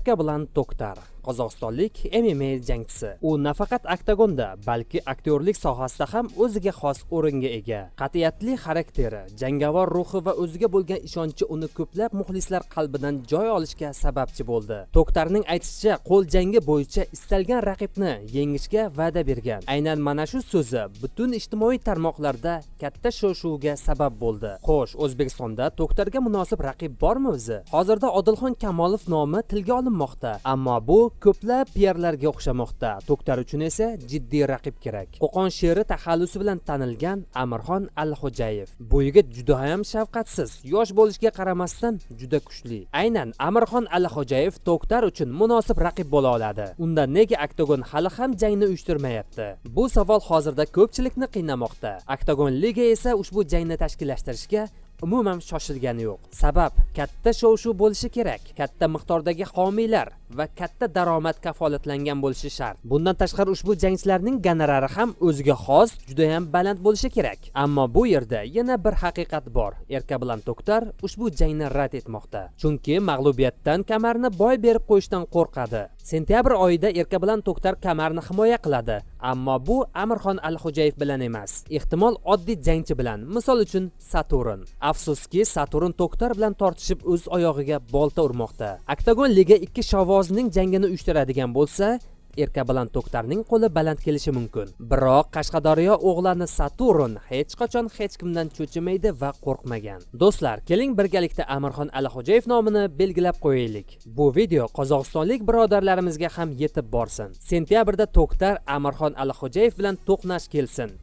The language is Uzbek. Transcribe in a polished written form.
Erkebulan To'ktar qozog'istonlik MMA jangchisi. U nafaqat oktagonda, balki aktyorlik sohasida ham o'ziga xos o'ringa ega. Qat'iyatli xarakteri, jangovar ruhi va o'ziga bo'lgan ishonchi uni ko'plab muxlislar qalbidan joy olishga sababchi bo'ldi. To'ktarning aytishicha, qo'l jangi bo'yicha istalgan raqibni yengishga va'da bergan. Aynan mana shu so'zi butun ijtimoiy tarmoqlarda katta shov-shuvga sabab bo'ldi. Xo'sh, O'zbekistonda To'ktarga munosib raqib bormi o'zi? Hozirda Odilxon Kamolov nomi tilga olinmoqda, ammo bu ko'plab piarlarga o'xshamoqda. To'ktar uchun esa jiddiy raqib kerak. Qo'qon sheri taxallusi bilan tanilgan Amirxon Alxo'jayev. Bu yigit juda ham shafqatsiz, yosh bo'lishiga qaramasdan juda kuchli. Aynan Amirxon Alxo'jayev To'ktar uchun munosib raqib bo'la oladi. Unda nega Oktagon hali ham jangni uyushtirmayapti? Bu savol hozirda ko'pchilikni qiynamoqda. Oktagon Liga esa ushbu jangni tashkillashtirishga umuman shoshilgani yo'q. Sabab katta shov-shuv bo'lishi kerak, katta miqdordagi homiylar va katta daromad kafolatlangan bo'lishi shart. Bundan tashqari, ushbu jangchilarning gonorari ham o'ziga xos, juda ham baland bo'lishi kerak. Ammo bu yerda yana bir haqiqat bor. Erkebulan To'ktar ushbu jangni rad etmoqda, chunki mag'lubiyatdan kamarni boy berib qo'yishdan qo'rqadi. Sentyabr oyida Erkebulan To'ktar kamarni himoya qiladi, ammo bu Amirxon Alxo'jayev bilan emas, ehtimol, oddiy jangchi bilan, misol uchun, Saturn. Afsuski, Saturn To'ktar bilan tortishib, o'z oyog'iga bolta urmoqda. Oktagon Liga ikki shovvozning jangini uyushtiradigan bo'lsa, Erkebulan To'ktarning qo'li baland kelishi mumkin. Biroq Qashqadaryo o'g'loni Saturn hech qachon hech kimdan cho'chimaydi va qo'rqmagan. Do'stlar, keling, birgalikda Amirxon Alxo'jayev nomini belgilab qo'yaylik. Bu video qozog'istonlik birodarlarimizga ham yetib borsin. Sentyabrda To'ktar Amirxon Alxo'jayev bilan to'qnash kelsin.